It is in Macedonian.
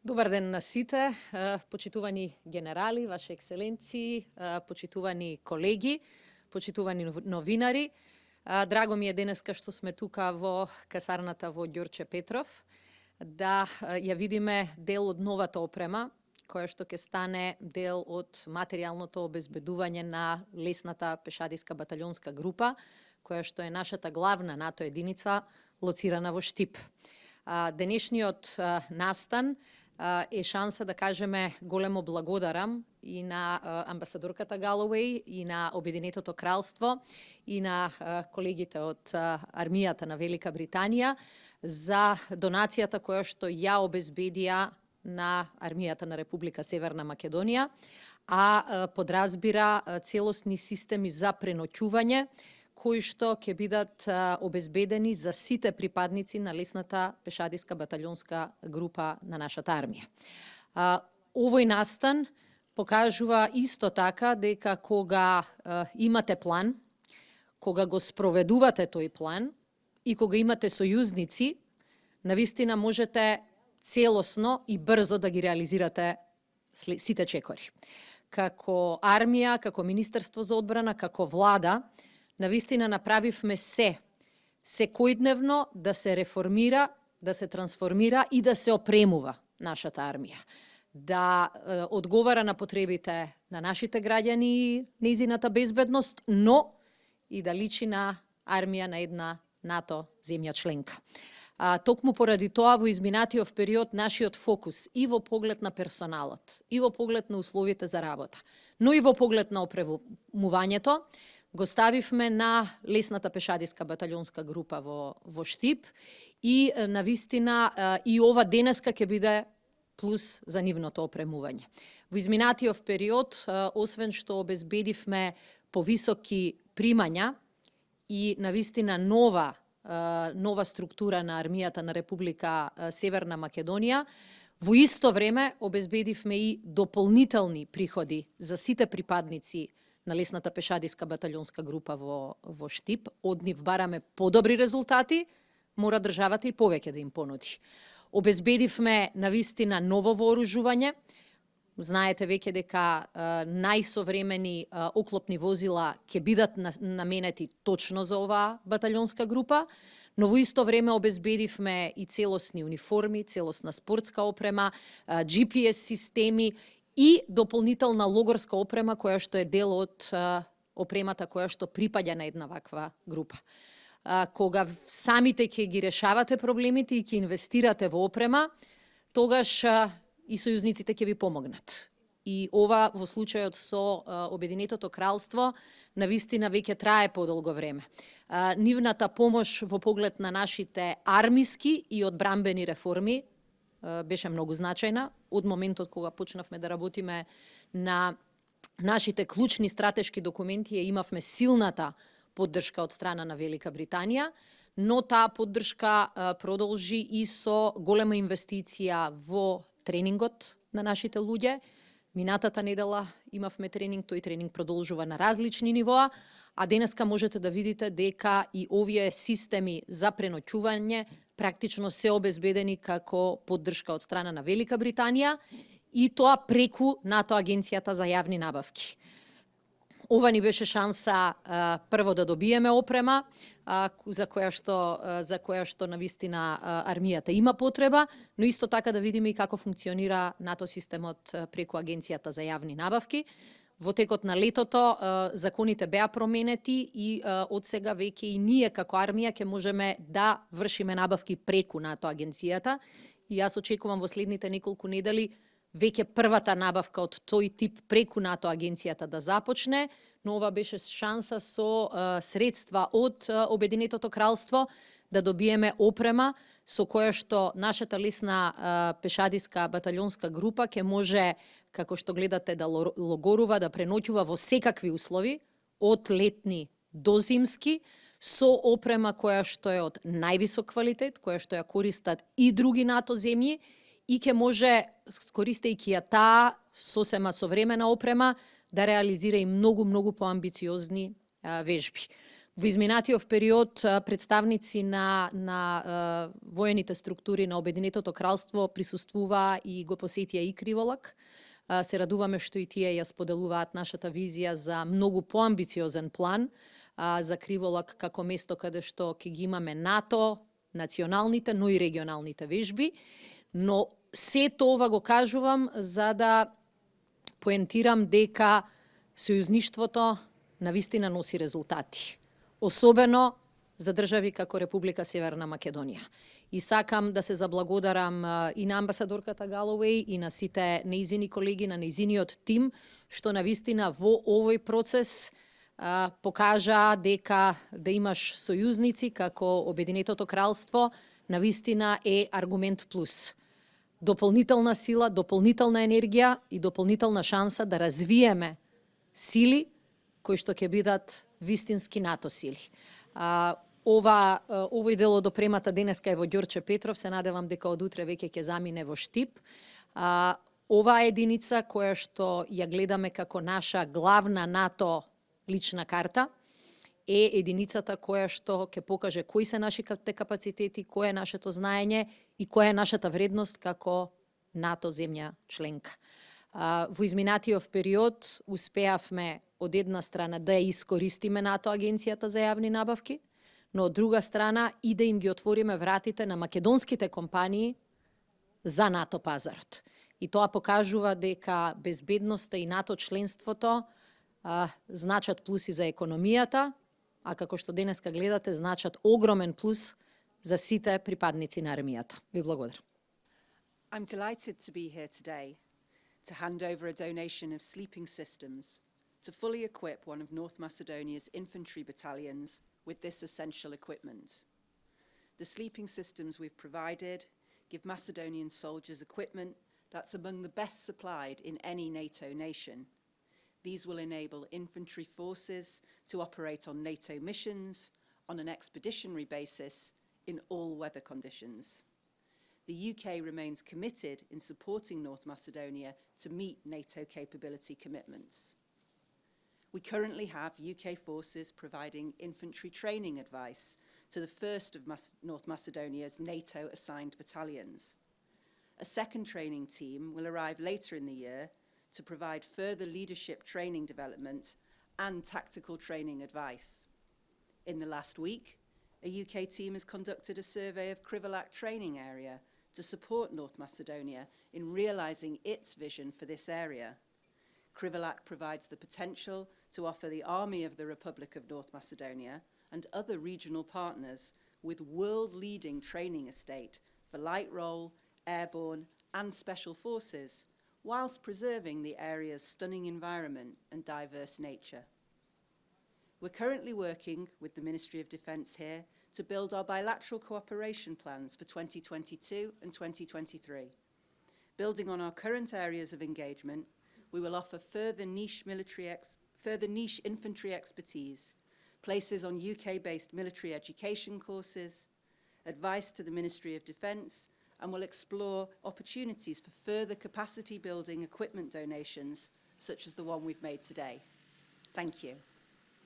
Добар ден на сите, почитувани генерали, Ваше екселенции, почитувани колеги, почитувани новинари. Драго ми е денеска што сме тука во касарната во Ѓорче Петров, да ја видиме дел од новата опрема, која што ќе стане дел од материјалното обезбедување на лесната пешадиска баталјонска група, која што е нашата главна НАТО единица, лоцирана во Штип. Денешниот настан е шанса да кажеме големо благодарам и на амбасадорката Галауеј, и на Обединетото кралство, и на колегите од армијата на Велика Британија за донацијата која што ја обезбедија на армијата на Република Северна Македонија, а подразбира целосни системи за преноќување кои што ќе бидат обезбедени за сите припадници на лесната пешадиска баталјонска група на нашата армија. Овој настан покажува исто така дека кога имате план, кога го спроведувате тој план и кога имате сојузници, навистина можете целосно и брзо да ги реализирате сите чекори. Како армија, како Министерство за одбрана, како влада, навистина направивме секојдневно да се реформира, да се трансформира и да се опремува нашата армија. Да одговара на потребите на нашите граѓани и нејзината безбедност, но и да личи на армија на една НАТО земја членка. Токму поради тоа во изминатиот период нашиот фокус и во поглед на персоналот, и во поглед на условите за работа, но и во поглед на опремувањето, го ставивме на лесната пешадиска баталјонска група во Штип и навистина и ова денеска ќе биде плюс за нивното опремување. Во изминатиот период, освен што обезбедивме повисоки примања и навистина нова структура на армијата на Република Северна Македонија, во исто време обезбедивме и дополнителни приходи за сите припадници на лесната пешадиска баталјонска група во Штип. Од нив бараме подобри резултати, мора државата и повеќе да им понуди. Обезбедивме навистина ново вооружување. Знаете веќе дека најсовремени оклопни возила ќе бидат наменети точно за оваа баталјонска група, но во исто време обезбедивме и целосни униформи, целосна спортска опрема, GPS системи и дополнителна логорска опрема која што е дел од опремата која што припаѓа на една ваква група. Кога самите ќе ги решавате проблемите и ќе инвестирате во опрема, тогаш и сојузниците ќе ви помогнат. И ова во случајот со Обединетото кралство навистина веќе трае подолго време. Нивната помош во поглед на нашите армиски и одбранбени реформи беше многу значајна. Од моментот кога почнавме да работиме на нашите клучни стратешки документи, имавме силната поддршка од страна на Велика Британија, но таа поддршка продолжи и со голема инвестиција во тренингот на нашите луѓе. Минатата недела имавме тренинг, тој тренинг продолжува на различни нивоа, а денеска можете да видите дека и овие системи за преноќување практично се обезбедени како поддршка од страна на Велика Британија и тоа преку НАТО Агенцијата за јавни набавки. Ова ни беше шанса прво да добиеме опрема за која што навистина армијата има потреба, но исто така да видиме и како функционира НАТО системот преку Агенцијата за јавни набавки. Во текот на летото законите беа променети и од сега веќе и ние како армија ќе можеме да вршиме набавки преку НАТО агенцијата. И јас очекувам во следните неколку недели веќе првата набавка од тој тип преку НАТО агенцијата да започне, но ова беше шанса со средства од Обединетото кралство да добиеме опрема со која што нашата лесна пешадиска баталјонска група ќе може, како што гледате, да логорува, да преноќува во секакви услови, од летни до зимски, со опрема која што е од највисок квалитет, која што ја користат и други НАТО земји, и ќе може, користејќи ја таа сосема современа опрема, да реализира и многу поамбициозни вежби. Во изминатиот период представници на воените структури на Обединетото кралство присуствуваа и го посетија и Криволак. Се радуваме што и тие ја споделуваат нашата визија за многу поамбициозен план за Криволак како место каде што ќе ги имаме НАТО, националните, но и регионалните вежби. Но се тоа го кажувам за да поентирам дека сојузништвото навистина носи резултати. Особено за држави како Република Северна Македонија. И сакам да се заблагодарам и на амбасадорката Галоуеј и на сите нејзини колеги, на нејзиниот тим, што навистина во овој процес покажа дека да имаш сојузници како Обединетото кралство навистина е аргумент плюс. Дополнителна сила, дополнителна енергија и дополнителна шанса да развиеме сили кои што ќе бидат вистински НАТО сили. Овој дел од опремата денеска е во Ѓорче Петров, се надевам дека од утре веќе ќе замине во Штип. Оваа единица која што ја гледаме како наша главна НАТО лична карта е единицата која што ќе покаже кои се нашите капацитети, кој е нашето знаење и која е нашата вредност како НАТО земја членка. Во изминатиот период успеавме од една страна да ја искористиме НАТО агенцијата за јавни набавки, но од друга страна и да им ги отвориме вратите на македонските компании за НАТО пазарот. И тоа покажува дека безбедноста и НАТО членството значат плюси за економијата, а како што денеска гледате, значат огромен плюс за сите припадници на армијата. Ви благодарам. I'm delighted to be here today to hand over a donation of sleeping systems to fully equip one of North Macedonia's infantry battalions with this essential equipment. The sleeping systems we've provided give Macedonian soldiers equipment that's among the best supplied in any NATO nation. These will enable infantry forces to operate on NATO missions on an expeditionary basis in all weather conditions. The UK remains committed in supporting North Macedonia to meet NATO capability commitments. We currently have UK forces providing infantry training advice to the first of North Macedonia's NATO-assigned battalions. A second training team will arrive later in the year to provide further leadership training development and tactical training advice. In the last week, a UK team has conducted a survey of Krivolak training area to support North Macedonia in realising its vision for this area. Krivolak provides the potential to offer the Army of the Republic of North Macedonia and other regional partners with world-leading training estate for light role, airborne and special forces, whilst preserving the area's stunning environment and diverse nature. We're currently working with the Ministry of Defence here to build our bilateral cooperation plans for 2022 and 2023. Building on our current areas of engagement, we will offer further niche infantry expertise, places on UK-based military education courses, advice to the Ministry of Defence, and will explore opportunities for further capacity building equipment donations, such as the one we've made today. Thank you.